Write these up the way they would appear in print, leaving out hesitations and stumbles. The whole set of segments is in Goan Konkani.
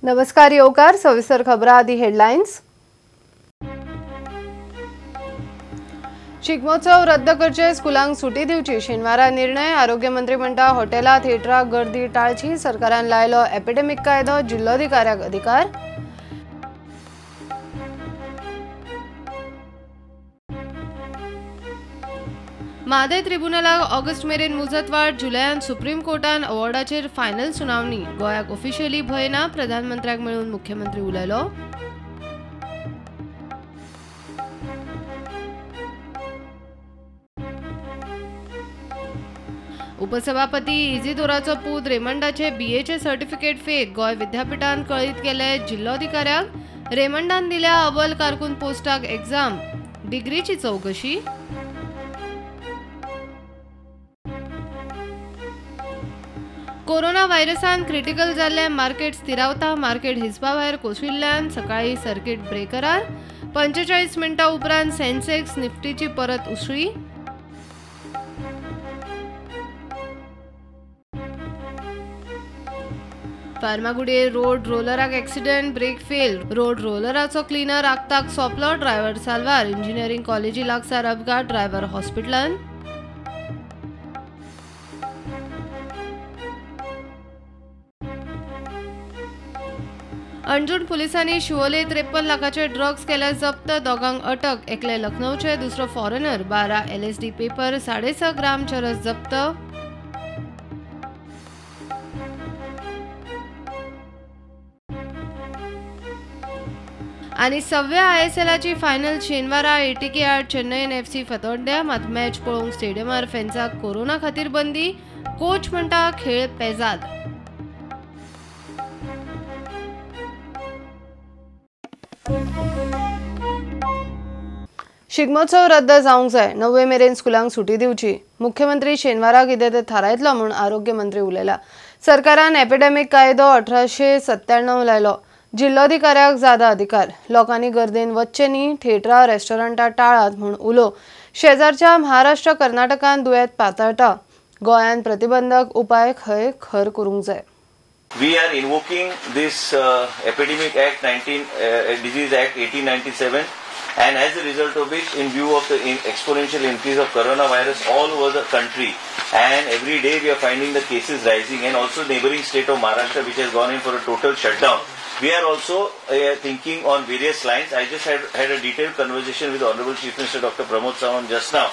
नमस्कार येवकार सविस्तर खबरां आदी हेडलायन्स। शिगमोत्सव रद्द करचे, स्कुलांक सुटी दिवची, शेनवारा निर्णय। आरोग्य मंत्री म्हणटा हॉटेलां थिएटरां गर्दी टाळची, सरकारान लायलो एपिडेमिक कायदो, जिल्लोधिकाऱ्याक अधिकार। म्हादय ट्रिब्युनलाक ऑगस्ट मेरेन मुजतवाड, जुलयान सुप्रीम कोर्टान अवॉर्डाचेर फायनल सुनावणी। गोंयाक ऑफिशियली भंय ना, प्रधानमंत्र्याक मेळून मुख्यमंत्री उलयलो। उपसभापती इजिदोराचो पूत रेमंडाचे बीएचे सर्टिफिकेट फेक, गोंय विद्यापीठान कळीत केले जिल्लोधिकाऱ्याक। रेमंडान दिल्या अव्वल कारकून पोस्टाक एक्झाम, डिग्रीची चौकशी। कोरोना व्हायरसान क्रिटिकल जाल्ले मार्केट स्थिरावता, मार्केट हिसपा भायर कोसळिल्ल्यान सकाळी सर्किट ब्रेकरार 45 मिनटां उपरांत सेन्सेक्स निफ्टीची परत उसळी। फार्मागुडयेर रोड रोलराक एक्सिडेंट, ब्रेक फेल, रोड रोलराचो क्लिनर आगताक सोंपलो, ड्रायव्हर साल्वार। इंजिनियरींग कॉलेजी लागसार अपघात, ड्रायव्हर हॉस्पिटलान। अंजुण पुलिसांनी शिवोले 53 लाखाचे ड्रग्स केले जप्त, दोगांक अटक, एकले लखनौचे, दुसरो फॉरेनर। 12 LSD paper, 6.5 ग्राम चरस जप्त। आनी सव्या ISLची फायनल शेनवारा ATK आड चेन्नईन FC Fatorda. मात मॅच पळोवंक स्टेडियमार फॅन्साक कोरोना खातीर बंदी, कोच म्हणटा खेळ पेजाद। शिगमोत्सव रद्द जावंक जाय, 9 मेरेन स्कुलांक सुटी दिवची, मुख्यमंत्री शेनवारा कितें तें थारायतलो म्हूण आरोग्य मंत्री उलयला। सरकारान एपिडेमिक कायदो 1897 लायलो, जिल्लोधिकाऱ्याक जादा अधिकार, लोकांनी गर्देन वच्चें न्ही, थिएटरां रेस्टॉरंटां टाळात म्हूण उलो। शेजारच्या महाराष्ट्र कर्नाटकान दुयेंत पातळटा, गोंयांत प्रतिबंधक उपाय खंय खर करूंक जाय। We are invoking this Epidemic Act Disease Act 1897, and as a result of which, in view of the exponential increase of coronavirus all over the country, and every day we are finding the cases rising, and also neighboring state of Maharashtra, which has gone in for a total shutdown, we are also thinking on various lines. I just had a detailed conversation with Honorable Chief Minister Dr. Pramod Sawant just now.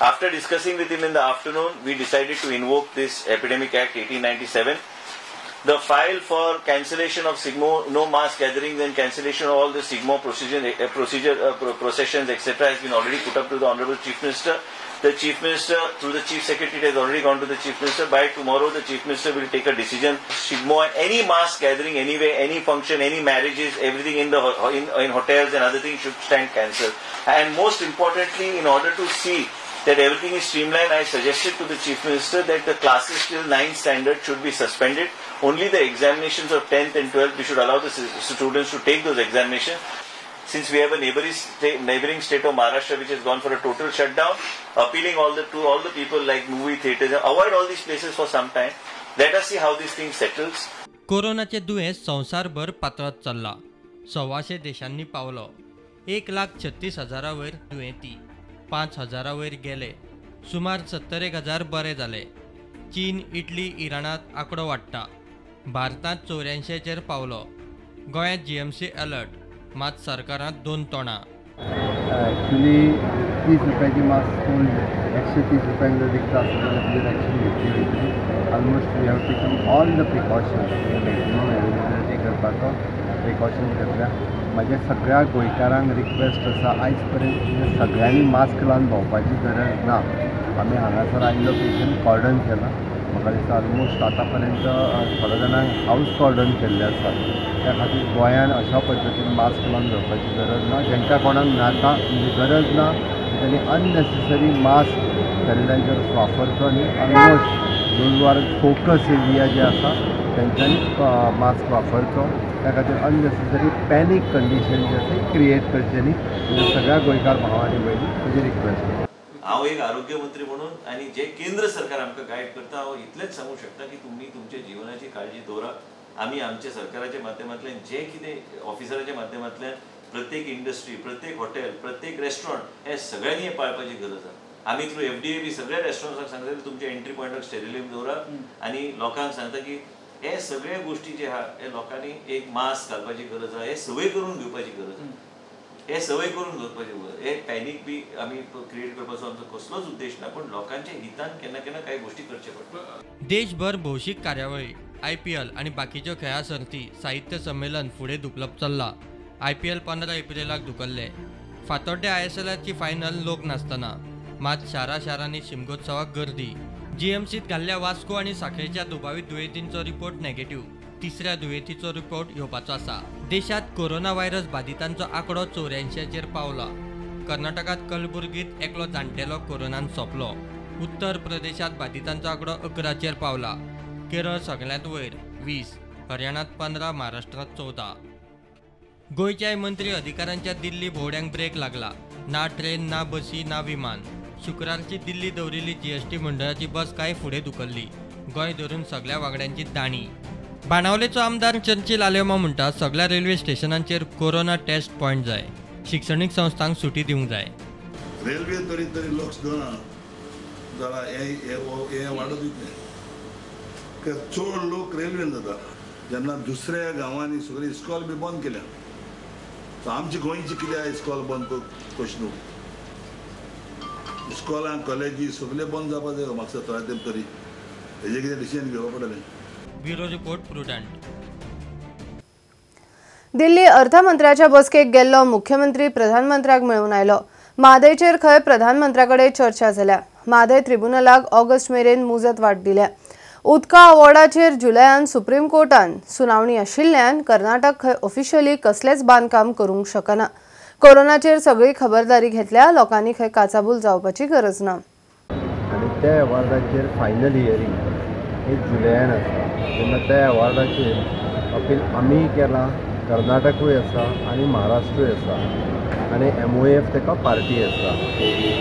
After discussing with him in the afternoon, we decided to invoke this Epidemic Act 1897. The file for cancellation of Sigmo, no mass gatherings and cancellation of all the Sigmo processions, etc. has been already put up to the Honorable Chief Minister. The Chief Minister, through the Chief Secretary, has already gone to the Chief Minister. By tomorrow, the Chief Minister will take a decision. Sigmo and any mass gathering, anyway, any function, any marriages, everything in the in hotels and other things should stand cancelled. And most importantly, in order to see that everything is streamlined, I suggested to the Chief Minister that the classes till 9th standard should be suspended. Only the examinations of 10th and 12th, we should allow the students to take those examinations. Since we have a neighboring state of Maharashtra which has gone for a total shutdown, appealing to all the people like movie theatres, avoid all these places for some time. Let us see how this thing settles. कोरोनाचे दुयेंस संवसारभर पातळत चल्ला, 125 देशांनी पावलो, 1,36,000 वयर दुयेंती, 5,000 वयर गेले, सुमार 71,000 बरे जाले। चीन, इटली, इराणांत आंकडो वाडटा, भारतांत 84चेर पावलो। गोंयांत GMC alert, मात सरकारांत दोन तोंडां। ॲक्च्युली 30 रुपयाची मास्क कोण 130 रुपयांक जर विकता आसत जाल्यार तुजेर एक्शन घेतली वयतली। Almost we have taken all the precautions, maximum availability करपाचो प्रिकॉशन्स घेतल्या। म्हाज्या सगळ्या गोंयकारांक रिक्वेस्ट आसा, आयज पर्यंत सगळ्यांनी मास्क लावन भोंवपाची गरज ना। आमी हांगासर आयिल्लो पेशंट कॉर्डन केला, म्हाका दिसता ऑलमोस्ट आतां पर्यंत थोड्या जाणांक हावस कॉर्डन केल्ले आसा। त्या खातीर गोंयान अशा पद्दतीन मास्क लावन भोंवपाची गरज ना। जांकां कोणाक नाका म्हणजे गरज ना तांणी अननेसेसरी मास्क केल्ल्यांचेर वापरचो न्ही। Almost those are focus area जे आसा तेंच्यांनी मास्क वापरचो। त्या खातीर अननेसेसरी पॅनीक कंडिशन जी आसा क्रिएट करचें न्ही। म्हणजे सगळ्या गोंयकार भाव आनी भयणी म्हजी रिक्वेस्ट। हांव एक आरोग्य मंत्री म्हणून आनी जे केंद्र सरकार आमकां गायड करता, हांव इतलेंच सांगूंक शकता की तुमी तुमच्या जिवनाची काळजी दवरा। आमी आमच्या सरकाराच्या माध्यमांतल्यान जे कितें ऑफिसराच्या माध्यमांतल्यान प्रत्येक इंडस्ट्री, प्रत्येक हॉटेल, प्रत्येक रेस्टॉरंट हे सगळ्यांनी हे पाळपाची गरज आसा. आमी थ्रू FDA बी सगळ्या रेस्टॉरंट्सांक सांगता की तुमच्या एंट्री पॉयंटाक स्टेरिलियम दवरा आनी लोकांक सांगता की हे सगळे गोष्टी जे आहा हे लोकांनी एक मास्क घालपाची गरज आहा, हे संवय करून घेवपाची गरज आहा, हे संवय करून घेवपाची गरज. हे पॅनीक बी आमी क्रिएट करपाचो आमचो कसलोच उद्देश ना, पूण लोकांच्या हितान केन्ना केन्ना कांय गोष्टी करचे पडटा. देशभर भौशीक कार्यावळी, IPL आनी बाकीच्यो खेळां सर्ती, साहित्य संमेलन फुडें धुकलप चल्ला. IPL 15 एप्रिलाक धुकल्ले. फातोड्डे ISLची फायनल लोक नासतना, मात शारा शारांनी शिमगोत्सवाक गर्दी. GMCत घाल्ल्या वास्को आनी साखळेच्या दुबावीत दुयेंतींचो रिपोर्ट नेगेटिव्ह. तिसऱ्या दुयेंतीचो रिपोर्ट येवपाचो आसा. देशांत कोरोना व्हायरस बाधितांचो आंकडो 84चेर पावला. कर्नाटकांत कलबुर्गीत एकलो जाणटेलो कोरोनान सोंपलो. उत्तर प्रदेशांत बाधितांचो आंकडो 11चेर पावला. केरळ सगळ्यांत वयर 20, हरियाणांत 15, महाराष्ट्रांत 14. गोंयच्याय मंत्री अधिकाऱ्यांच्या दिल्ली भोंवड्यांक ब्रेक लागला. ना ट्रेन, ना बसी, ना विमान. शुक्रारची दिल्ली दवरिल्ली GST मंडळाची बस काय फुडें धुकल्ली. गोंय धरून सगळ्या वांगड्यांची दाणी. बाणावलेचो आमदार चर्चिल आलेमा म्हणटा सगळ्या रेल्वे स्टेशनांचेर कोरोना टेस्ट पॉयंट जाय. शिक्षणीक संस्थांक सुटी दिवंक जाय. रेल्वे तरी तरी लक्ष दिवना जाल्यार हे वाडत वयतलें. चड लोक रेल्वेन जाता जेन्ना दुसऱ्या गांवांनी सगळीं इस्कॉल बी बंद केल्या. आमची गोंयची कित्याक इस्कॉल बंद कशें न्हू? इस्कॉलां कॉलेजी सगळे बंद जावपा जाय म्हाका थोड्या तेंप तरी. हेजें कितें डिसिजन घेवपा पडटलें. Bureau report, Prudent. Delhi अर्थमंत्र्याच्या बसकेक गेल्लो मुख्यमंत्री प्रधानमंत्र्याक मेळून आयलो. म्हादयचेर खंय प्रधानमंत्र्या कडेन चर्चा जाल्या. म्हादय ट्रिब्युनलाक ऑगस्ट मेरेन मुजत वाड दिल्या. उदका अवॉर्डाचेर जुलयान सुप्रीम कोर्टान सुनावणी आशिल्ल्यान कर्नाटक खंय ऑफिशियली कसलेंच बांदकाम करूंक शकना. कोरोनाचेर सगळी खबरदारी घेतल्या. लोकांनी खंय काचाबूल जावपाची गरज ना. आनी त्या अवॉर्डाचेर फायनल हियरींग हे जुलयान आसा. तेन्ना त्या अवॉर्डाचेर अपील आमी केलां, कर्नाटकूय आसा आनी महाराष्ट्रूय आसा आनी MOF ताका पार्टी आसा.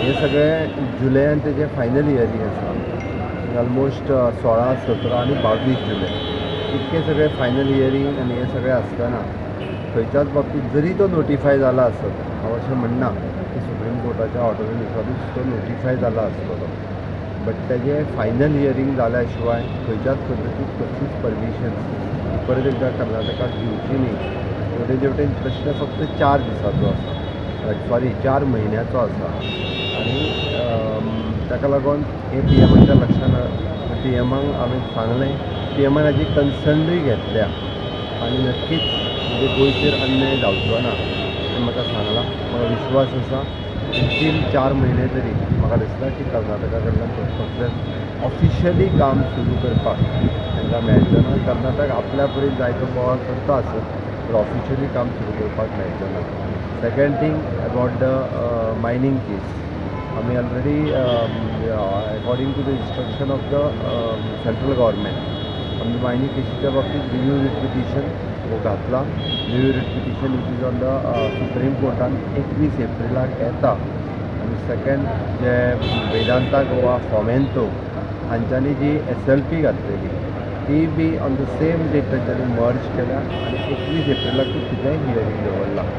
हे सगळें जुलयान तेजें फायनल हियरींग आसा. ऑलमोस्ट 16, 17 आनी 22 जुलय इतके सगळे फायनल हियरींग आनी हे सगळें आसतना खंयच्याच बाबतींत जरी तो नोटिफाय जाला आसत, हांव अशें म्हणना की सुप्रीम कोर्टाच्या ऑर्डरीनुसारूच तो नोटिफाय जाला आसतलो, बट तेजें फायनल हियरींग जाल्या शिवाय खंयच्याच पद्दतीन कसलीच परमिशन परत एकदां कर्नाटकाक दिवची न्ही. वटेन वटेन प्रश्न फक्त 4 दिसाचो आसा, सॉरी 4 म्हयन्याचो आसा. आनी ताका लागून हे PMच्या लक्षान, PMांक हांवें सांगलें, PMान हाजी कन्सर्नूय घेतल्या आनी नक्कीच म्हणजे गोंयचेर अन्याय जावचो ना हें म्हाका सांगलां. म्हाका विश्वास आसा 3-4 म्हयने तरी म्हाका दिसता की कर्नाटका कडल्यान कसलेंच ऑफिशियली काम सुरू करपाक तांकां मेळचें ना. कर्नाटक आपल्या परीन जायतो बोवाळ करता आसत, पूण ऑफिशियली काम सुरू करपाक मेळचें ना. Second thing about the mining case, आमी already according to the instruction of the central government आमी मायनींग केसीच्या बाबतींत रिव्यू रिट पिटिशन घातला. Review writ petition it is on the supreme कोर्टान 21 एप्रिलाक येता. आनी सेकेंड जे वेदांता गोवा फॉमेंतो हांच्यांनी जी SLP घातलेली ती be on the same date तांच्यांनी मर्ज केल्या आनी 21 एप्रिलाक तिचेंय हियरींग दवरलां.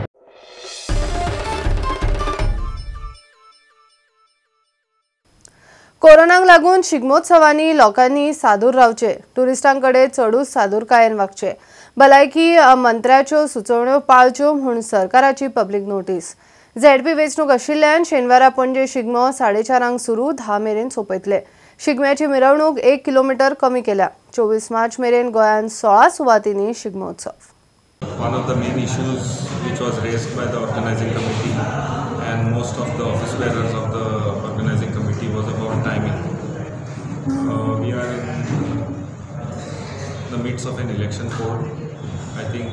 कोरोनाक लागून शिगमोत्सवांनी लोकांनी सादूर रावचे, टुरिस्टांकडे चडूच सादूरकायेन वागचे, भलायकी मंत्र्याच्यो सुचोवण्यो पाळच्यो म्हूण सरकाराची पब्लीक नोटीस. ZP वेंचणूक आशिल्ल्यान शेनवारा पणजे शिगमो 4:30 सुरू, 10 मेरेन सोंपयतले. शिगम्याची मिरवणूक 1 किलोमीटर कमी केल्या. 24 मार्च मेरेन गोंयांत 16 सुवातींनी Shigmotsav. One of the main issues which was raised by the organizing committee and most of the office bearers of the organizing committee was about timing. We are in the midst of an election code. I think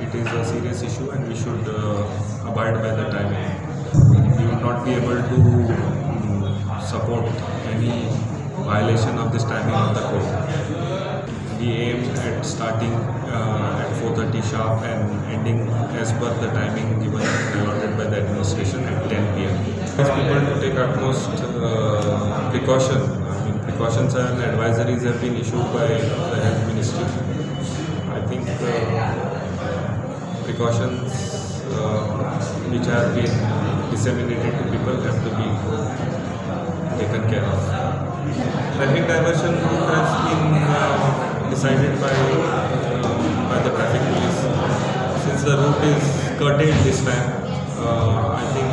it is a serious issue and we should abide by the timing. We would not be able to support any violation of this timing of the code. We aim at starting at 4:30 sharp and ending as per the timing given allotted by the administration at 10 p.m. Ask people to take utmost precaution. I mean, precautions and advisories have been issued by the health ministry. precautions which have been disseminated to people have to be taken care of. Traffic diversion route has been decided by the traffic police. Since the route is curtailed this time, I think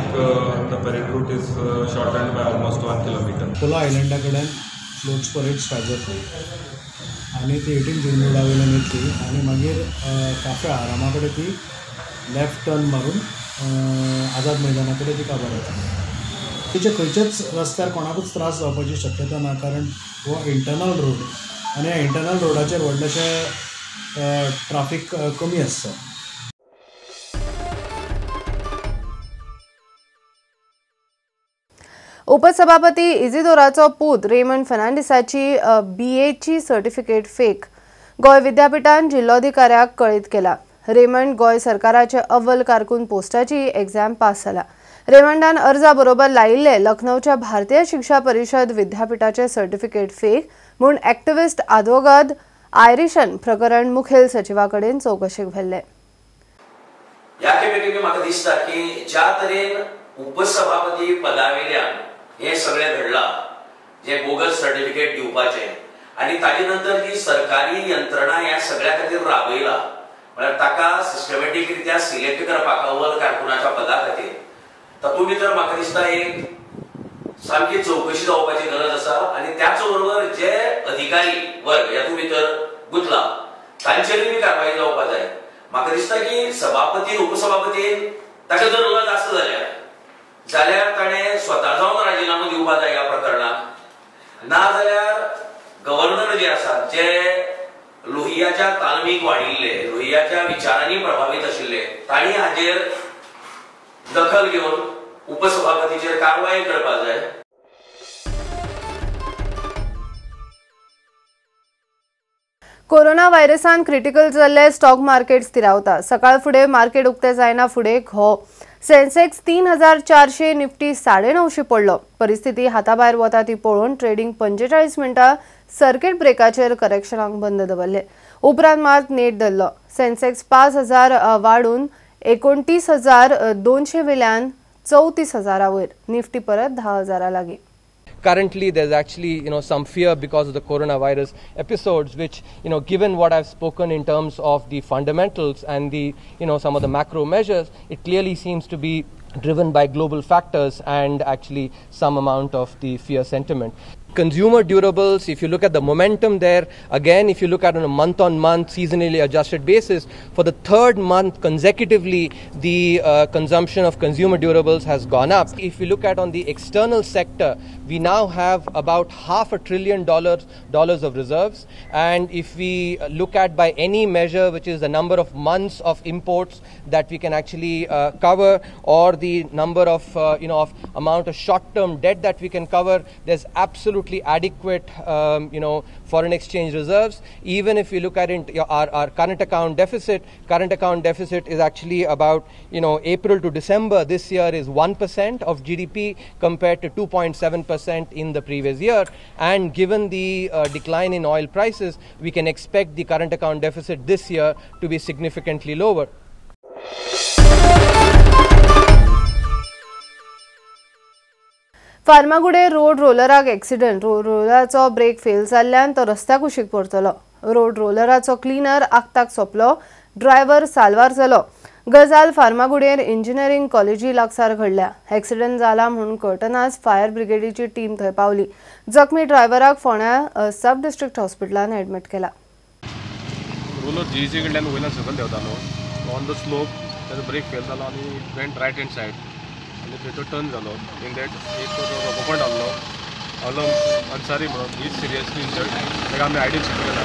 the parade route is shortened by almost 1 kilometer. Cola आयलंडा कडेन फ्लोट्स परेड स्टार्ट जातली आनी ती 18 जून रोडा वयल्यान येतली आनी मागीर काफे आरामा कडेन ती लेफ्ट टर्न मारून आझाद मैदाना कडेन ती काबार जातली. तिचे खंयच्याच रस्त्यार कोणाकूच त्रास जावपाची शक्यता ना, कारण हो इंटरनल रोड आनी ह्या इंटरनल रोडाचेर व्हडलेशें ट्राफीक कमी आसता. उपसभापती इजिदोराचो पूत रेमंड फर्नांडीसाची बीएची सर्टिफिकेट फेक गोंय विद्यापीठान जिल्लोधिकाऱ्याक कळीत केला. रेमंड गोंय सरकाराचे अव्वल कारकून पोस्टाची एग्जाम पास जाला. रेमंडान अर्जा बरोबर लायिल्ले लखनौच्या भारतीय शिक्षा परिषद विद्यापीठाचे सर्टिफिकेट फेक म्हूण एक्टिविस्ट आदवोगाद आयरिशन प्रकरण मुखेल सचिवा कडेन चवकशेक व्हेल्ले. ह्या खेपेक म्हाका दिसता की ज्या तरेन उपसभापती पदावेल्यान हे सगळें घडलां, जे बोगस सर्टिफिकेट दिवपाचें आनी ताजे नंतर जी सरकारी यंत्रणा ह्या सगळ्या खातीर राबयला, म्हळ्यार ताका सिस्टमॅटीक रित्या सिलेक्ट करपाक अव्वल कारकुनाच्या पदा खातीर, तातूंत भितर म्हाका दिसता एक सामकी चवकशी जावपाची गरज आसा. आनी त्याच बरोबर जे अधिकारी वर्ग हातूंत भितर गुंतला तांचेरूय बी कारवाय जावपाक जाय. म्हाका दिसता की सभापतीन उपसभापतीन ताका जर लज आसता जाल्यार ताणें स्वता जावन राजिनामो दिवपाक जाय ह्या प्रकरणाक. ना जाल्यार गव्हर्नर जे आसात, जे लोहियाच्या तालमीक वाडिल्ले, लोहियाच्या विचारांनी प्रभावीत आशिल्ले, तांणी हाजेर दखल घेवन उपसभापतीचेर कारवाय करपाक जाय. कोरोना व्हायरसान क्रिटिकल जाल्ले स्टॉक मार्केट स्थिरावता. सकाळ फुडें मार्केट उक्तें जायना फुडें घो सेन्सेक्स 3400 निफ्टी 950 पडलो. परिस्थिती हाताभायर वता ती पळोवन ट्रेडिंग 45 मिनटां सर्किट ब्रेकाचेर करेक्शनाक बंद दवरले. उपरांत मात नेट धरलो. सेन्सेक्स 5000 वाडून 29200 वेल्यान 34000 वयर, निफ्टी परत 10000 लागीं. Currently, there's actually, some fear because of the coronavirus episodes, which, given what I've spoken in terms of the fundamentals and the, some of the macro measures, it clearly seems to be driven by global factors and actually some amount of the fear sentiment. Consumer durables, if you look at the momentum there, again, if you look at on a month-on-month seasonally adjusted basis, for the third month consecutively, the consumption of consumer durables has gone up. If you look at on the external sector, we now have about $500 billion of reserves. And if we look at by any measure, which is the number of months of imports that we can actually cover, or the number of, of amount of short-term debt that we can cover, there's absolutely adequate, foreign exchange reserves. Even if you look at it, our current account deficit is actually about, April to December this year is 1% of GDP compared to 2.7% in the previous year. And given the decline in oil prices, we can expect the current account deficit this year to be significantly lower. Farmagudi road रोलराक accident. Road रोलराचो brake fail जाल्ल्यान तो रस्त्या कुशीक परतलो. रोड रोलराचो क्लिनर आक्ताक सोंपलो, ड्रायव्हर साल्वार जालो. गजाल फार्मागुडेर इंजिनियरींग कॉलेजी लागसार घडल्या. एक्सिडंट जाला म्हणून कळटनाच फायर ब्रिगेडीची टीम थंय पावली. जखमी ड्रायव्हराक फोंड्या सब डिस्ट्रिक्ट हॉस्पिटलान एडमिट केला. रोलर जीसी कडल्यान वयल्यान सकयल देंवतालो, ऑन the slope ताजो ब्रेक फेल जालो आनी वेंट रायट हँड सायड आनी थंय तो टर्न जालो. इन that एक रोबोट आहलो अलम अन्सारी म्हणून, he is seriously injured. ताका आमी आयडी शिफ्ट केला.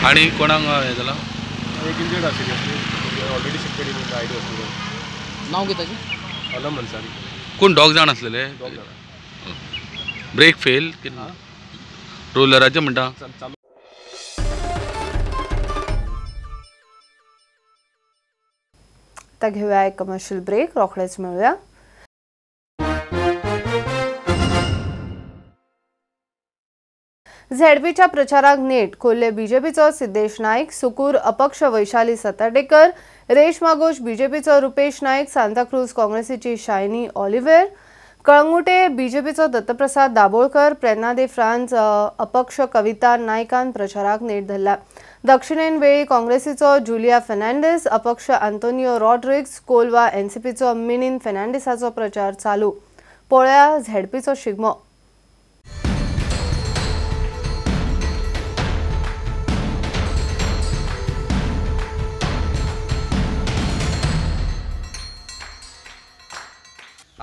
आनी कोणाक हें जाला? एक इंजर्ड आसा seriously, already shifted in the ID hospital. नांव कितें ताचें? अलम अन्सारी. कोण दोग जाण आसलेले? दोग जाण. ब्रेक फेल रोलराचें म्हणटा. चालू. आता घेऊया एक कमर्शियल ब्रेक, रोखडेच मेळूया. झेडपीच्या प्रचाराक नेट. खोर्ले बीजेपीचो सिद्धेश नाईक, सुकूर अपक्ष वैशाली सतार्डेकर, रेशमा घोष बीजेपीचो रुपेश नाईक, सांताक्रूज काँग्रेसीची शायनी ऑलिव्हेर, कळंगुटे बीजेपीचो दत्तप्रसाद दाभोळकर, प्रेरणा दे फ्रांस अपक्ष कविता नायकान प्रचाराक नेट धरला. दक्षिणेन वेळी काँग्रेसीचो जुलिया फेर्नांडीस, अपक्ष आंतोनियो रॉड्रिग्स, कोलवा एनसीपीचो मिनीन फेर्नांडीसाचो प्रचार चालू. पोळ्या झेडपीचो शिगमो.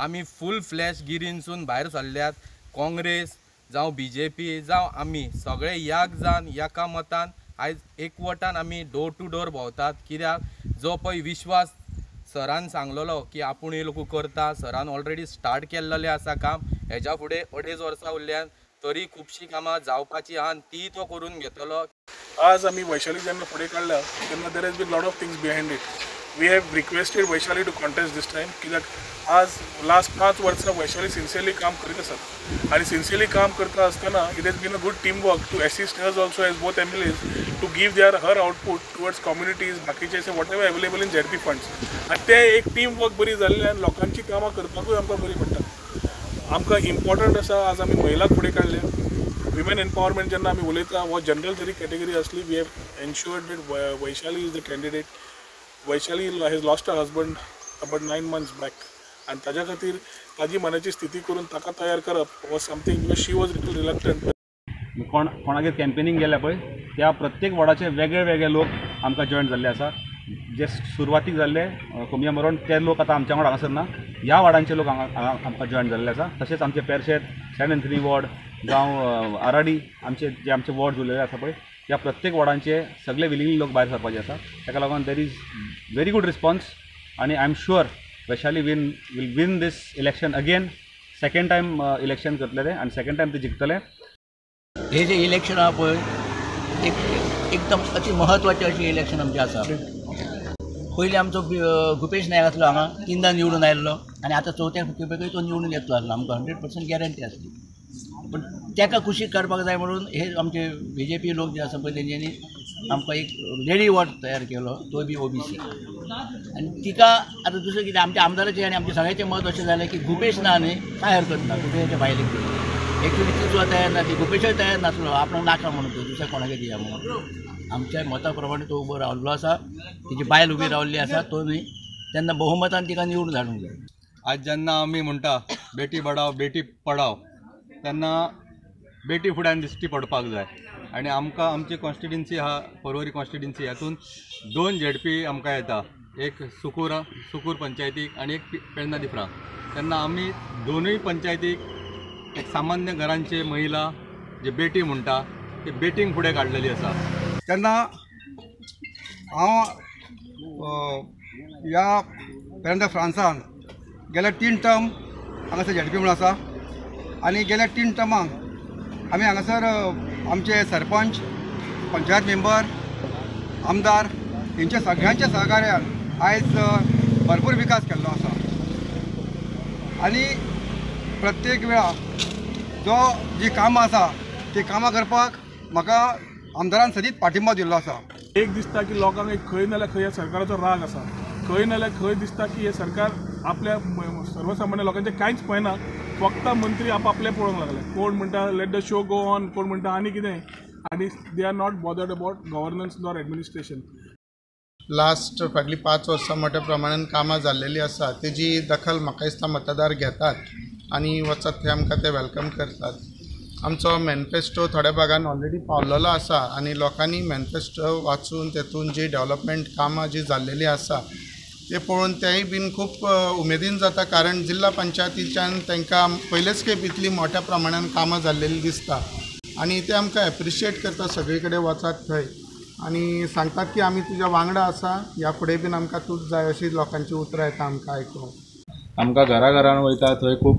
आमी फूल फ्लॅश गिरीनसून भायर सरल्यात. काँग्रेस जावं बीजेपी जावं आमी सगळे एक जावन एका मतान आयज एकवटान आमी डोर टू डोर भोंवतात. कित्याक जो पळय विश्वास सरान सांगलेलो की आपूण हे लोक करता, सरान ऑलरेडी स्टार्ट केल्लेलें आसा काम. हेज्या फुडें 2.5 वर्सां उरल्यान तरी खुबशीं कामां जावपाची आहा, ती तो करून घेतलो. आज आमी वैशाली जेन्ना फुडें काडल्या तेन्ना there has been lot of things behind it. We have requested Vaishali to contest this time कित्याक आज लास्ट 5 वर्सां वैशाली सिन्सियरली काम करीत आसात आनी सिन्सियरली काम करता आसतना it has been a good team work to assist hers also as both MLAs to give their her output towards communities बाकीचे whatever available in ZP funds. आनी ते एक टीम वर्क बरी जाल्ल्यान लोकांची कामां करपाकूय आमकां बरी पडटा. आमकां इम्पॉर्टंट आसा आज आमी महिलाक फुडें काडल्या. विमेन एम्पावरमेंट जेन्ना आमी उलयता हो जनरल जरी कॅटेगरी आसली, we have ensured that Vaishali is the candidate. Vaishali has lost her husband about 9 months back आनी ताज्या खातीर ताजी मनाची स्थिती करून ताका तयार करप was something because she was little reluctant. कोणागेर कॅम्पेनींग गेल्या पळय त्या प्रत्येक वॉर्डाचे वेगळे वेगळे लोक आमकां जॉयन जाल्ले आसा. जे सुरवातीक जाल्ले कोमिया मरोण ते लोक आतां आमच्या वांगडा हांगासर ना, ह्या वॉर्डांचे लोक हांगा आमकां जॉयन जाल्ले आसा. तशेंच आमचे पेरशेत, सेंट एंथनी वॉर्ड जावं आराडी आमचे जे आमचे वॉर्ड उरलेले आसा पळय ह्या प्रत्येक वॉर्डांचे सगळे विलिंगली लोक भायर सरपाचे आसा. ताका लागून there is very good response आनी I am sure Vaishali will win this election again. Second time election करतले ते आनी सेकंड टायम ते जिखतले. हे जे इलेक्शन आहा पळय एक एकदम अति म्हत्वाचें अशें इलेक्शन आमचें आसा. पयलीं आमचो भुपेश नायक आसलो हांगा, 3दा निवडून आयिल्लो आनी आतां चवथ्या खेपेकूय तो निवडून येतलो आसलो, आमकां 100% गॅरंटी आसली. पूण ताका कुशीक काडपाक जाय म्हणून हे आमचे बीजेपी लोक जे आसा पळय तेंच्यांनी आमकां एक लेडी वॉर्ड तयार केलो, तो बी ओबीसी. आनी तिका आतां दुसरें कितें आमच्या आमदाराचें आनी आमचें सगळ्यांचें मत अशें जालें की भुपेश ना न्ही कांय हरकत ना, भुपेशाच्या बायलेक एक्चुली ती सुद्दां तयार ना, ती भुपेशय तयार नासलो आपणाक नाका म्हणून तो दुसऱ्या कोणाक दिया म्हणून. आमच्या मता प्रमाणे तो उबो रावल्लो आसा, तिची बायल उबी रावल्ली आसा, तो न्ही तेन्ना बहुमतान तिका निवडून धाडूंक जाय. आज जेन्ना आमी म्हणटा बेटी बढाव बेटी पढाव तेन्ना बेटी फुड्यान दिश्टी पडपाक जाय. आनी आमकां आमची कॉन्स्टिट्युन्सी आहा पर्वरी कॉन्स्टिट्युन्सी, हातून 2 झेडपी आमकां येता, एक सुकूर पंचायतीक आनी एक पेडणा दिफ्रा. तेन्ना आमी दोनूय पंचायतीक एक सामान्य घरांचे महिला जे बेटी म्हणटा ते बेटींक फुडें काडलेली आसा. तेन्ना हांव ह्या पेडणा फ्रांसान गेल्या 3 टर्म हांगासर झेडपी म्हणून आसा आनी गेल्या 3 टर्मांक आमी हांगासर आमचे सरपंच, पंचायत मेंबर, आमदार हेंच्या सगळ्यांच्या सहकार्यान आयज भरपूर विकास केल्लो आसा. आनी प्रत्येक वेळा जो जी कामां आसा ती कामां करपाक म्हाका आमदारान सदींच पाठिंबो दिल्लो आसा. एक दिसता की लोकांक एक खंय नाल्यार खंय ह्या सरकाराचो राग आसा, खंय नाल्यार खंय दिसता की हें सरकार आपल्या सर्वसामान्य लोकांचें कांयच पळयना, फक्त मंत्री आपआपले पळोवंक लागले. कोण म्हणटा let the show go on, कोण म्हणटा आनी कितें, आनी they are not bothered about governance nor administration. Last फाटलीं 5 वर्सां मोठ्या प्रमाणान कामां जाल्लेलीं आसा तेजी दखल म्हाका दिसता मतदार घेतात आनी वचत थंय आमकां ते welcome करतात. आमचो मॅनिफेस्टो थोड्या भागान ऑलरेडी पावलेलो आसा आनी लोकांनी मॅनिफेस्टो वाचून तेतून जी डेवलपमेंट कामां जी जाल्लेलीं आसा ते पळोवन तेय बीन खूब उमेदीन जाता, कारण जिल्हा पंचायतीच्यान तांकां पयलेच खेप इतली मोठ्या प्रमाणान कामां जाल्लेलीं दिसता आनी ते आमकां एप्रिशिएट करता सगळे कडेन वचात थंय आनी सांगतात की आमी तुज्या वांगडा आसा, ह्या फुडें बीन आमकां तूंच जाय अशी लोकांची उतरां येता आमकां आयकूंक. आमकां घरा घरान वयता थंय खूब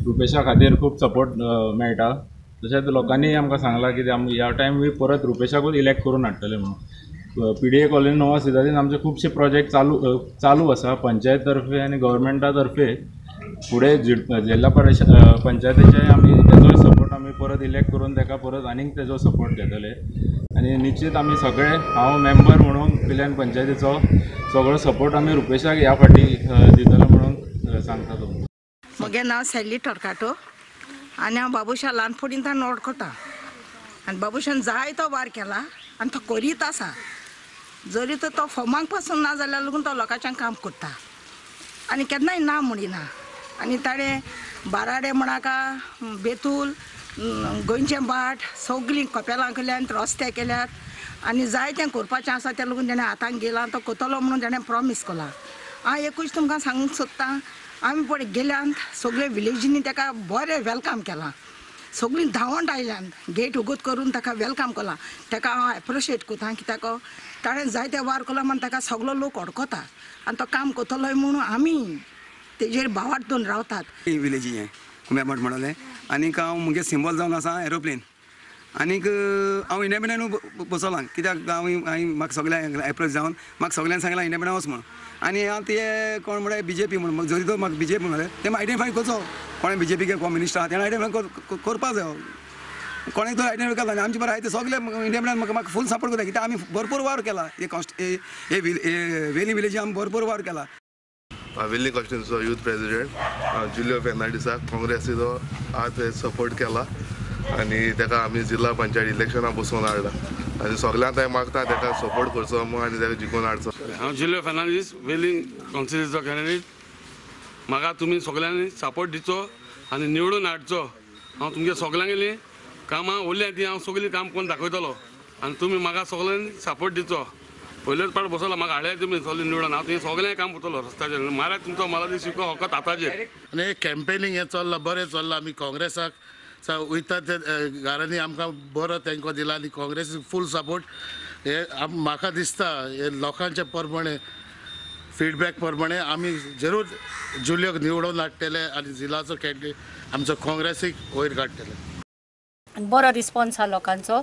रुपेशा खातीर खूब सपोर्ट मेळटा. तशेंच लोकांनी आमकां सांगलां की आमी ह्या टायम परत रुपेशाकूच इलेक्ट करून हाडटले म्हणून. पीडीए कॉलनी नोवा सिदादीन आमचे खुबशे प्रोजेक्ट चालू आसा पंचायत तर्फे आनी गव्हर्मेंटा तर्फे. फुडें जिल्हा परिशद पंचायतीचे आमी तेजो तेजो सपोर्ट आमी परत इलेक्ट करून ताका परत आनीक तेजो सपोर्ट घेतले आनी निश्चित आमी सगळे हांव मेंबर म्हणून पिल्यान पंचायतीचो सगळो सपोर्ट आमी रुपेशाक ह्या फावटी दितले म्हणून सांगता तुमकां. म्हगें नांव सॅली टोरकाटो आनी हांव बाबुशा ल्हानपणींतल्यान वळखता आनी बाबुशान जायतो वार केला आनी तो करीत आसा. जरी तर तो फॉर्माक पासून ना जाल्यार लागून तो लोकांचें काम करता आनी केन्नाय ना म्हणिना. आनी ताणें बाराडे म्हणाका बेतूल गोंयचें भाट सगळीं कपेलां केल्यात, रस्ते केल्यात आनी जायतें करपाचें आसा तें लागून तेणें हातांत गेलां तो करतलो म्हणून तेणें प्रॉमीस केलां. हांव एकूच तुमकां सांगूंक सोदतां, आमी पळय गेल्यान सगळे विलेजींनी ताका बरें welcome केलां, सगळीं धांवत आयल्यान गेट उगत करून ताका welcome केलां. ताका हांव एप्रिशिएट करता कित्याक ताणें जायते वार केला म्हूण ताका सगळो लोक वळखता आनी तो काम करतलो म्हणून आमी तेजेर भावार्थ दवरून रावतात. विलेजी हें कुंब्यामठ म्हणलें आनीक हांव म्हगे सिंबल जावन आसा एरोप्लेन आनीक हांव इंडिपेंडंट बसलां कित्याक हांव हांवें म्हाका सगळ्यांक एप्रोच जावन म्हाका सगळ्यांनी सांगलां इंडिपेंडंट वच म्हणून आनी हांव ते कोण म्हळ्यार बीजेपी म्हणून जरी तो म्हाका बीजेपी म्हणलें तें आयडेंटिफाय करचो कोणें बीजेपी कोण मिनिस्टर आहा तेणें आयडेंटिफाय करपाक जायो कोणें तो आयडेंटिफाय केला. आमचे बरें आहा ते सगळे इंडिपेंडंट म्हाका म्हाका फूल सपोर्ट करता कित्याक आमी भरपूर वावर केला हे वेली विलेजी आमी भरपूर वावर केला. वेल्ली कॉन्स्टिट्युएन्सीचो यूथ प्रेसिडेंट जुलियो फेर्नांडीसाक काँग्रेसीचो आज सपोर्ट केला आनी ताका आमी जिल्हा पंचायत इलेक्शनाक बसोवन हाडला आनी सगळ्यांक हांवें मागता ताका सपोर्ट करचो म्हूण आनी ताका जिखोवन हाडचो. हांव जुलियो फेर्नांडीस वेली कॉन्स्टिट्युएन्सीचो कॅन्डिडेट. म्हाका तुमी सगळ्यांनी सपोर्ट दिवचो आनी निवडून हाडचो. हांव तुमगे सगळ्यांगेली कामां उरल्या ती हांव सगळीं काम करून दाखयतलो आनी तुमी म्हाका सगळ्यांनी सपोर्ट दिवचो. पयलेच पाट बसला म्हाका हाडल्या तुमी सगळें निवडून हांव तुमी सगळें काम करतलो रस्त्याचेर मारा तुमचो मला ती शिको हकत हाताचेर. आनी हे कॅम्पेनींग हें चल्लां बरें चल्लां. आमी काँग्रेसाक वयता ते घरांनी आमकां बरो तेंको दिला आनी काँग्रेसीक फूल सपोर्ट. हे म्हाका दिसता हे लोकांच्या प्रमाणे फिडबॅक प्रमाणे आमी जरूर जुलियोक निवडून हाडटले आनी जिल्लाचो कॅन्डिडेट आमचो काँग्रेसीक वयर काडटले. बरो रिस्पॉन्स आहा लोकांचो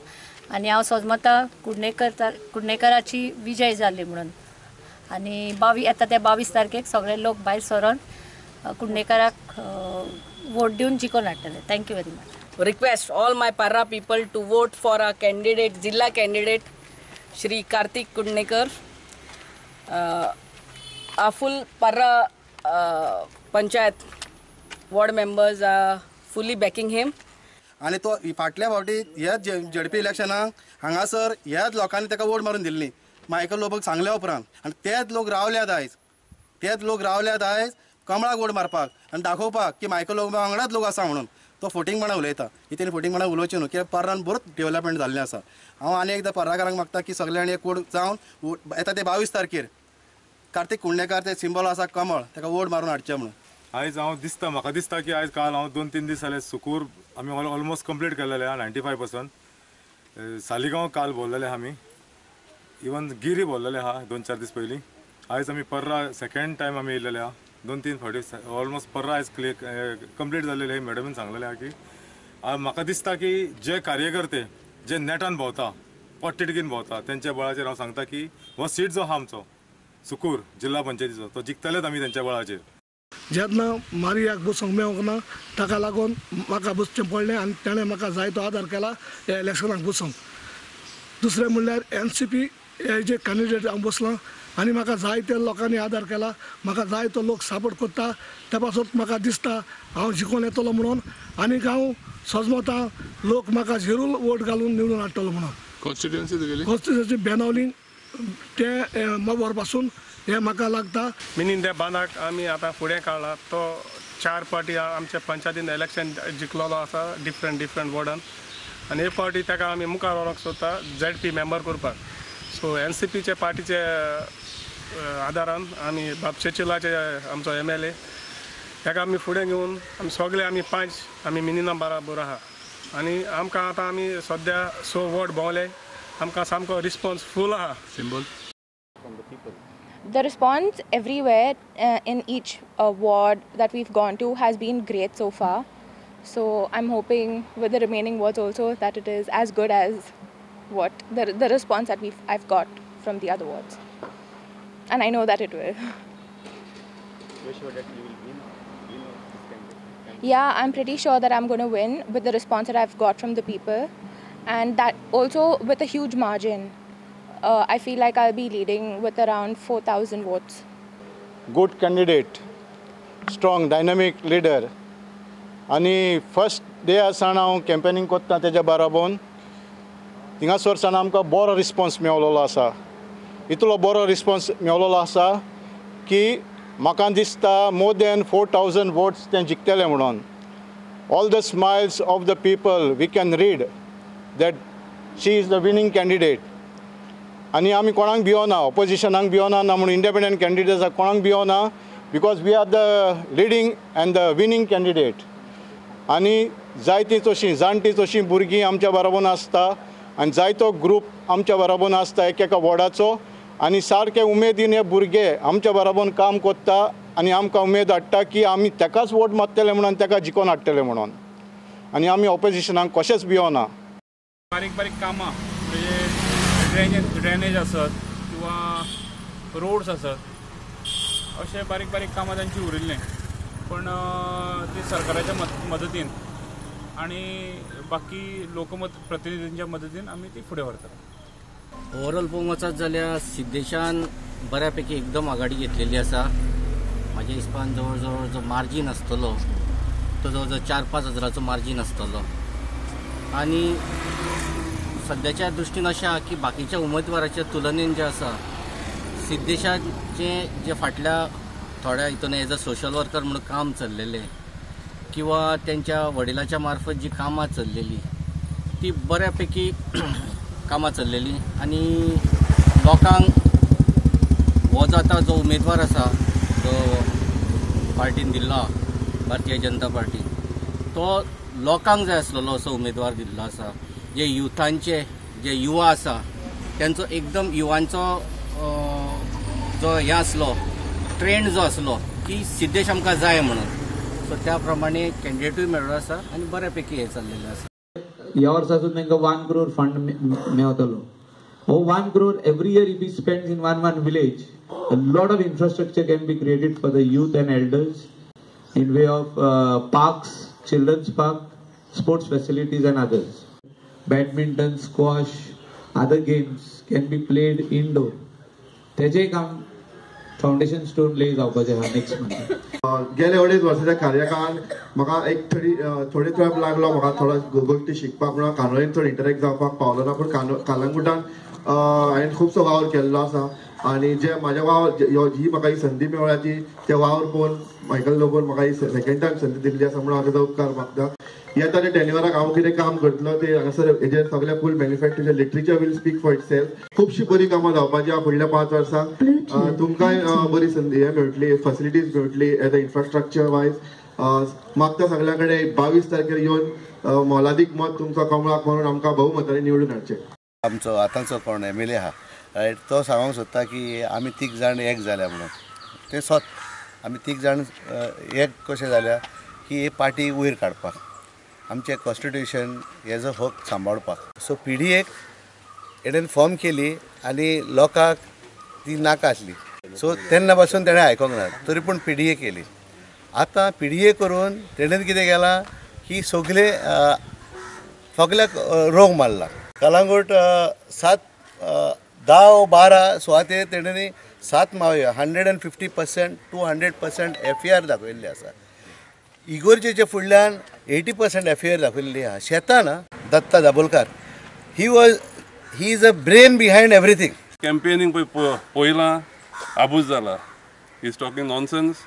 आनी हांव सोजमता कुडणेकराची विजय जाली म्हणून आनी येता त्या 22 तारखेक सगळे लोक भायर सरोन कुडणेकराक वोट दिवन जिखोवन हाडटले. Thank you very much. Request all my Parra people to vote for our candidate, Zilla candidate, Shri Kartik Kudnekar. Our full Parra Panchayat ward members are fully backing him. आनी तो फाटल्या फावटी ह्याच झेडपी इलेक्शनाक हांगासर ह्याच लोकांनी ताका वोट मारून दिल्ली मायकल लोबोक सांगल्या उपरांत आनी तेच लोक रावल्यात आयज, तेच लोक रावल्यात आयज कमळाक वोट मारपाक आनी दाखोवपाक की मायकल लोबो वांगडाच लोक आसा म्हणून. तो फोटिंगपणां उलयता, ही तेणी फोटिंगपणां उलोवचें न्हू कित्याक पर्रान बरोच डेवलपमेंट जाल्लें आसा. हांव आनी एकदां पर्राकारांक मागता की सगळ्यांनी एक वोट जावन येता ते 22 तारखेर कार्तीक कुडणेकार ते सिंबल आसा कमळ ताका वोट मारून हाडचें म्हणून. आयज हांव दिसता म्हाका दिसता की आयज काल हांव 2-3 दीस जाले सुकूर आमी ऑलमोस्ट कंप्लीट केलेले आहा 95%. सालिगांव काल भोरलेले आहा आमी, इवन गिरी भोरलेले आहा 2-4 दीस पयलीं. आयज आमी पर्रा सेकेंड टायम आमी येयलेले आहा 2-3 फावटी ऑलमोस्ट पर्रा आयज क्लियर कंप्लीट जाल्लेले. मॅडमीन सांगलेलें आहा की म्हाका दिसता की जे कार्यकर्ते जे नेटान भोंवता पोटतिडकीन भोंवता तेंच्या बळाचेर हांव सांगता की हो सीट जो आहा आमचो सुकूर जिल्हा पंचायतीचो तो जिखतलेच आमी तेंच्या बळाचेर. जेन्ना मारियाक बसूंक मेळूंक ना ताका लागून म्हाका बसचें पडलें आनी ताणें म्हाका जायतो आदार केला ह्या इलेक्शनाक बसूंक. दुसरें म्हणल्यार NCP हे जे कॅन्डिडेट हांव बसलां आनी म्हाका जायते लोकांनी आदार केला, म्हाका जायतो लोक सपोर्ट करता, त्या पासत म्हाका दिसता हांव जिखून येतलो म्हणून आनीक हांव सजमता लोक म्हाका झिरूल वोट घालून निवडून हाडटलो म्हणून. कॉन्स्टिट्युएन्सी तुगेली? कॉन्स्टिट्युएन्सी बेनावली ते मोबर पासून हे म्हाका लागता. मिनीन त्या बांदाक आमी आतां फुडें काडला तो 4 पार्टी आमच्या पंचायतीन इलेक्शन जिखलेलो आसा डिफरंट डिफरंट वॉर्डान आनी हे फावटी ताका आमी मुखार व्हरूंक सोदता ZP member करपाक. सो NCPचे पार्टीचे आदारान आमी बाब चेचिलाचे आमचो MLA ताका आमी फुडें घेवन आमी सगळे आमी 5 आमी मिनिना बराबर आहा आनी आमकां आतां आमी सद्या 6 वॉर्ड भोंवले, आमकां सामको रिस्पॉन्स फूल आहा. Symbol The response everywhere in each ward that we've gone to has been great so far. So I'm hoping with the remaining wards also that it is as good as what the response that I've got from the other wards. And I know that it will. You're sure that you will win this campaign? yeah, I'm pretty sure that I'm going to win with the response that I've got from the people, and that also with a huge margin. I feel like I'll be leading with around 4,000 votes. Good candidate, strong, dynamic leader. आनी फर्स्ट डे आसतना हांव कॅम्पेनींग करता तेज्या बाराबोन थिंगासर सान आमकां बरो रिस्पोन्स मेवलेलो आसा. इतलो बरो रिस्पोन्स मेवलेलो आसा की म्हाका दिसता मोर दॅन 4,000 वोट्स तें जिखतलें म्हणून. All the smiles of the people we can read that she is the winning candidate. आनी आमी कोणाक भियोना, ऑपोजिशनाक भियोना ना म्हूण इंडिपेंडंट कॅन्डिडेट्साक कोणाक भियोना, because we are the leading and the winning candidate. आनी जायतीं तशीं जाणटीं तशीं भुरगीं आमच्या बरोबर आसता आनी जायतो ग्रूप आमच्या बरोबर आसता एक एका वॉर्डाचो, आनी सारके उमेदीन हे भुरगे आमच्या बरोबर काम करता आनी आमकां उमेद हाडटा की आमी तेकाच वोट मारतले म्हणून, तेका जिखोवन हाडटले म्हणून. आनी आमी ऑपोजिशनाक कशेंच भियोना. बारीक बारीक कामां म्हणजे ड्रेनेज आसत किंवा रोड्स आसत अशे बारीक बारीक कामां तांची उरिल्लें, पण ती सरकाराच्या मदतीन आनी बाकी लोकमत प्रतिनिधींच्या मदतीन आमी ती फुडें व्हरतात. ओवरऑल पळोवंक वचत जाल्यार सिद्धेशान बऱ्यापैकी एकदम आघाडी घेतलेली आसा. म्हाज्या हिसपान जवळ जवळ जो मार्जीन आसतलो तो जवळ जवळ 4-5 हजाराचो मार्जीन आसतलो. आनी सद्याच्या दृश्टीन अशें आहा की बाकीच्या उमेदवाराच्या तुलनेन जें आसा सिद्धेशाचें जें फाटल्या थोड्या हितून एज अ सोशल वर्कर म्हणून काम चल्लेलें किंवा तेंच्या वडिलाच्या मार्फत जी कामां चल्लेली ती बऱ्यापैकी कामां चल्लेली आनी लोकांक हो जो आतां जो उमेदवार आसा जो पार्टीन दिल्लो भारतीय जनता पार्टी तो लोकांक जाय आसलेलो असो उमेदवार दिल्लो आसा. जे युथांचे जे युवा आसा तेंचो एकदम युवांचो जो हें आसलो ट्रेंड जो आसलो की सिद्धेश आमकां जाय म्हणून, सो त्या प्रमाणे कॅन्डिडेटूय मेळ्ळो आसा आनी बऱ्यापैकी हें चल्लेलें आसा. ह्या वर्सासून तांकां 1 crore fund मेवतलो. हो 1 crore every year if he spends in one village, a lot of infrastructure can be created for the youth and elders in way of parks, children's park, sports facilities and others. Badminton, squash, other games can be played indoor. तेजें काम फावंडेशन स्टोन ले जावपाचें आहा नेक्स्ट मंथ. गेले 2.5 वर्साच्या कार्यकाळान म्हाका एक थोडे तेंप लागलो म्हाका थोडो गोश्टी शिकपाक, म्हणून कानोळीन चड इंटरेक्ट जावपाक पावलो ना, पूण कालंगुटान हांवें खुबसो वावर केल्लो आसा. आनी जे म्हाज्या वावर ही म्हाका ही संदी मेळ्ळ्या ती ते वावर पळोवन मायकल लोबोन म्हाका ही सेकंड टायम संदी दिल्ली आसा म्हणून हांव ताजो उपकार मागता. येता ते टेन्युअराक हांव कितें काम करतलो ते हांगासर हेजेर सगळें फूल manufacture literature will speak for itself. खुबशी बरी कामां जावपाची आहा फुडल्या 5 वर्सांक. तुमकांय बरी संदी हें मेळटली, फॅसिलिटीज मेळटली एज अ इन्फ्रास्ट्रक्चर वायज. मागता सगळ्या कडेन 22 तारखेर येवन मोलादीक मत तुमचो कमळाक मारून आमकां बहुमतांनी निवडून हाडचें. आमचो आतांचो कोण एम एल ए आहा रायट, तो सांगूंक सोदता की आमी 3 जाण एक जाल्या म्हणून. तें सत, आमी 3 जाण एक कशें जाल्या की ही पार्टी वयर काडपाक, आमचें कॉन्स्टिट्युशन हेजो हक सांबाळपाक. सो पी डी एक हेणेन फॉर्म केली आनी लोकांक ती नाका आसली, सो तेन्ना पासून तेणें आयकोंक ना, तरी पूण पी डी ए केली. आतां पी डी ए करून तेणेन कितें केलां की सगळे सगळ्याक रोग मारला. कलांगूट 7, 10, 12 सुवातेर तेणें 7 मावयो 150%, 200% एफ ए आर दाखयल्ली आसा. इगोर्जेच्या फुडल्यान 80% एफ ए आर दाखयल्ली आहा. शेतान Datta Dabholkar he is a brain behind everything. Campaigning पळय पळयलां, आबूज जाला. He is talking nonsense.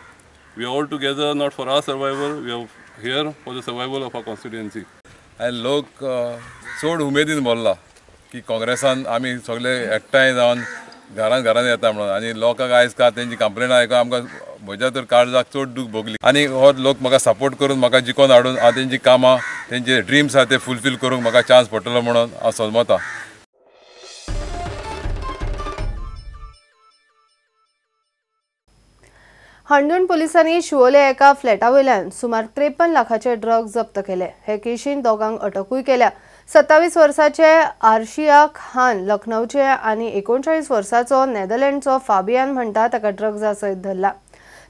We are all together not for our survival, we are here for the survival of our constituency. आनी लोक चड उमेदीन भरला की काँग्रेसान आमी सगळे एकठांय जावन घरान घरान येता म्हणून. आनी लोकांक आयज काल तेंची कंप्लेना आयकून आमकां म्हज्या तर काळजाक चड दूख भोगली. आनी हो लोक म्हाका सपोर्ट करून म्हाका जिखोवन हाडून हांव तेंची कामां, तेंचे ड्रिम्स आहा ते फुलफील करूंक म्हाका चान्स पडटलो म्हणून हांव समजता. हणजूण पोलिसांनी शिवोले एका फ्लॅटा वयल्यान सुमार 53 लाखाचे ड्रग जप्त केले. हे केशीन दोगांक अटकूय केल्या. 27 वर्साचे आर्शिया खान लखनौचे आनी 39 वर्साचो नेदरलँडचो फाबियान म्हणटा ताका ड्रग्जा सयत धरला.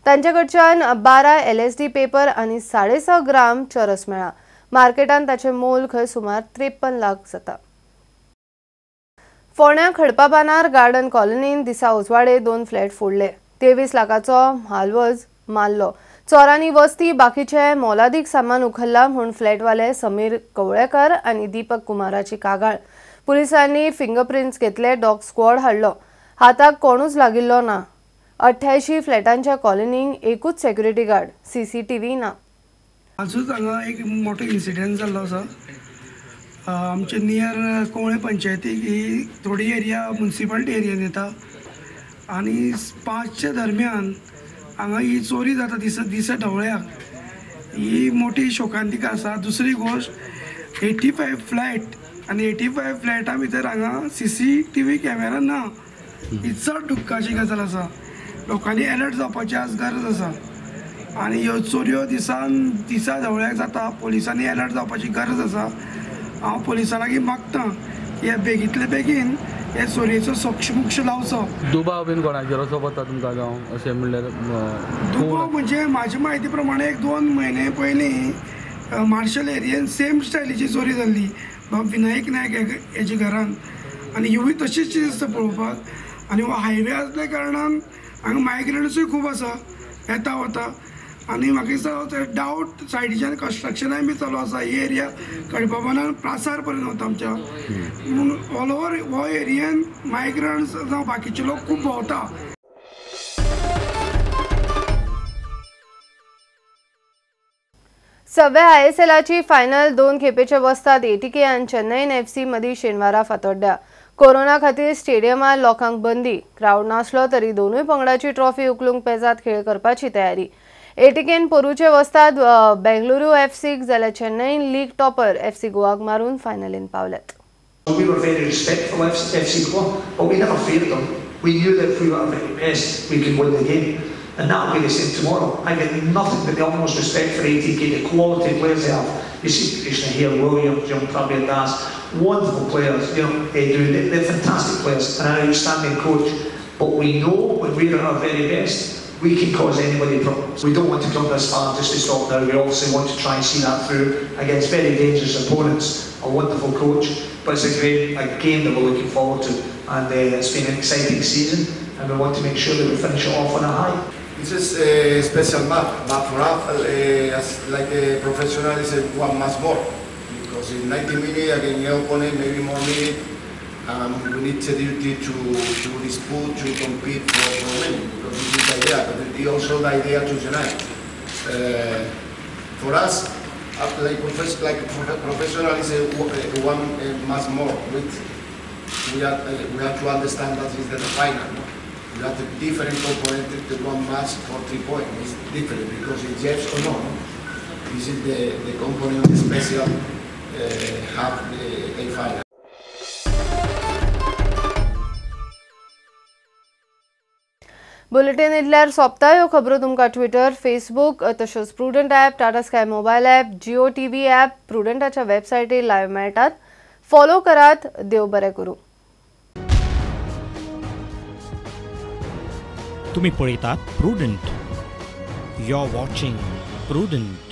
तांचे कडच्यान 12 LSD paper आनी 6.5 ग्राम चरस मेळ्ळा. मार्केटान ताचें मोल खंय सुमार 53 लाख जाता. फोंड्या खडपाबानार गार्डन कॉलनीन दिसा उजवाडे 2 फ्लॅट फोडले. 23 लाखाचो म्हालवज मारलो. चोरांनी वस्ती बाकीचे मोलादीक सामान उखल्ला म्हूण फ्लॅटवाले समीर कवळेकर आनी दीपक कुमाराची कागाळ. पुलिसांनी फिंगरप्रिंट्स घेतले, डॉग स्क्वॉड हाडलो. हाताक कोणूच लागिल्लो ना. 88 फ्लॅटांच्या कॉलनींक एकूच सेक्युरिटी गार्ड, CCTV ना. आजूच हांगा एक मोठो इन्सिडंट जाल्लो आसा. आमचे नियर कोवळे पंचायतीक ही थोडी एरिया मुन्सिपालिटी एरियान येता आनी 5च्या दरम्यान हांगा ही चोरी जाता दिसा ढवळ्याक. ही मोठी शोकांतिका आसा. दुसरी गोश्ट 85 फ्लॅट आनी 85 फ्लॅटा भितर हांगा CCTV camera ना. ही चड दुख्खाची गजाल आसा. लोकांनी एलर्ट जावपाची आज गरज आसा आनी ह्यो चोरयो दिसान दिसा ढवळ्याक जाता. पोलिसांनी एलर्ट जावपाची गरज आसा. हांव पोलिसां लागीं मागता की हे बेगींतले बेगीन हे चोरयेचो सोक्षमोक्ष लावचो. दुबाव बीन कोणाचेर असो वता तुमकां जावं अशें म्हणल्यार? दुबाव म्हणजे म्हाजे म्हायती प्रमाणे 1-2 म्हयने पयलीं मार्शल एरियेन सेम स्टायलीची चोरी जाल्ली बाब विनायक नायक हेच्या घरान आनी ह्यूय तशीच दिसता पळोवपाक. आनी हो हायवे आसल्या कारणान हांगा मायग्रंट्सूय खूब आसा, येता वता. आनी म्हाका दिसता डावट सायडीच्यान कन्स्ट्रक्शनाय बी चालू आसा. ही एरिया खडपाबानान प्रासार पर्यंत वता आमच्या, पूण ऑल ओवर हो एरियेन मायग्रंट्स जावं बाकीचे लोक खूब भोंवता. सव्या ISLची फायनल 2 खेपेचे वस्ताद ATK आनी चेन्नईन FC मदीं शेनवारा फातोड्ड्या. कोरोना खातीर स्टेडियमार लोकांक बंदी. क्रावड नासलो तरी दोनूय पंगडाची ट्रॉफी उखलूंक पेजात खेळ करपाची तयारी. ATKन पोरूचे वस्ताद बेंगलुरू FCक जाल्यार चेन्नईन लीग टॉपर FC गोवाक मारून फायनलीन पावल्यात. We were very respectful of FC Goa, but we never feared them. We knew that if we were at our very best, we could win the game. And that will be the same tomorrow. I get nothing but the utmost respect for ATK, the quality of players they have. You see Krishna here, Williams, John Prabir Das, wonderful players. You know, they're fantastic players and an outstanding coach. But we know when we're at our very best, we can cause anybody problems. We don't want to come this far just to stop now. We obviously want to try and see that through against very dangerous opponents. A wonderful coach, but it's a great game that we're looking forward to, and it's been an exciting season, and we want to make sure that we finish it off on a high. This is a special match, but for us, as like a professional, it's a one match more, because in 90 minutes against the opponent, maybe more minutes, we need the duty to dispute, to compete for winning, because this is the idea, but it's also the idea to unite. For us, like professional is a one match more. We have to understand that is the final. No? We have the different component, the one match for 3 points. It's different because it's yes or no. No? This is the component special have a final. Bulletin इतल्यार सोंपता. ह्यो खबरो तुमकां ट्विटर, फेसबूक तशेंच Prudent app, Tata Sky mobile app, Jio TV app, प्रुडंटाच्या वेबसायटीर live मेळटात. फॉलो करात. देव बरें करूं. तुम्ही पळयतात Prudent. You are watching Prudent.